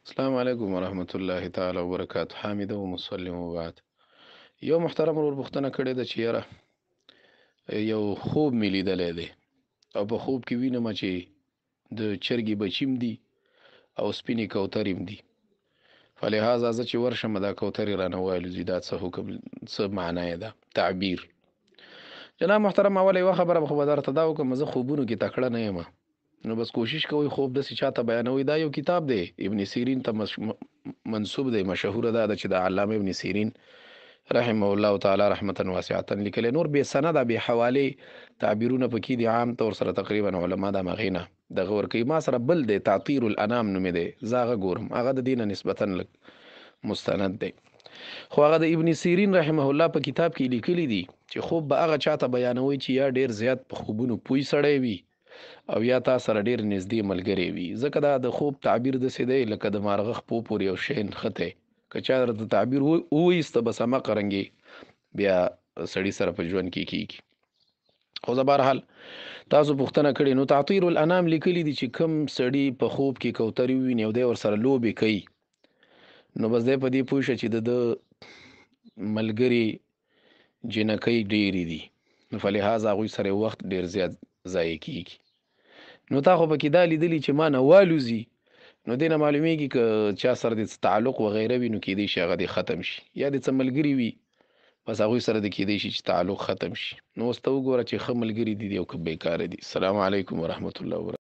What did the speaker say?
السلام علیکم ورحمت الله تعالی وبرکاته. حامد او مسلم وبعد. یو محترم ورور پوښتنه کړې ده چې یاره یو خوب مې لیدلی دی او په خوب کې وینم چې د چرګې بچیم دي او سپینې کوترې هم دي، فلهذا زه چې ورشم دا کوترې رانه والوځي، دا څه حکم، څه معنا یې ده تعبیر؟ جناب محترم، اوله یوه خبره خو به درته دا وکړم، زه خوبونو کې تکړه نه یم، نو بس کوشش کوئ خوب داسې چاته بیانوئ. دا یو کتاب دی، ابن سیرین ته منسوب دی، مشهوره دا ده چې د علامه ابن سیرین رحمه الله تعالی رحمتا واسعتا لیکلی. نور بې سنده بې حوالې تعبیرونه پکې دي، عام طور سره تقریبا علما دا مغینه دغه ورکوي. ما سره بل دی، تعطیر الانام نومې دی، زه هغه ګورم، هغه د دې نه نسبتا لږ مستند دی. خو هغه د ابن سیرین رحمه الله په کتاب کې لیکلي دي چې خوب به هغه چاته بیانوي چې یا ډېر زیات په خوبونو پوی سړی وي او یا تا سره ډېر نږدې ملګری وي، ځکه دا د خوب تعبیر داسې دی لکه د مارغه خپو پورې یو شی نښتی، که چا درته تعبیر وویسته بس هماغه رنګې بیا سړي سره په ژوند کې کېږي. خو زه بهرحال تاسو پوښتنه کړې، نو تعطیر الانام لیکلي دي چې کوم سړي په خوب کې کوترې وویني او دی ورسره لوبې کوي، نو بس دی په دې پوه شه چې د ده ملګري جینکۍ ډېرې دي، نو فلهذا هغوی سره وخت ډېر زیات ضایع کېږي. نو تا خو پکې دا لیدلي چې ما نه والوځي، نو دې نه معلومیږي که چا سره دې څه تعلق وغیره وي نو کېدای شي هغه دې ختم شي، یا دې څه ملګري وي بس هغوی سره دې کېدای شي چې تعلق ختم شي. نو اوس ته وګوره چې ښه ملګري دي او که بېکاره دي. السلام علیکم ورحمت الله وبرکاته.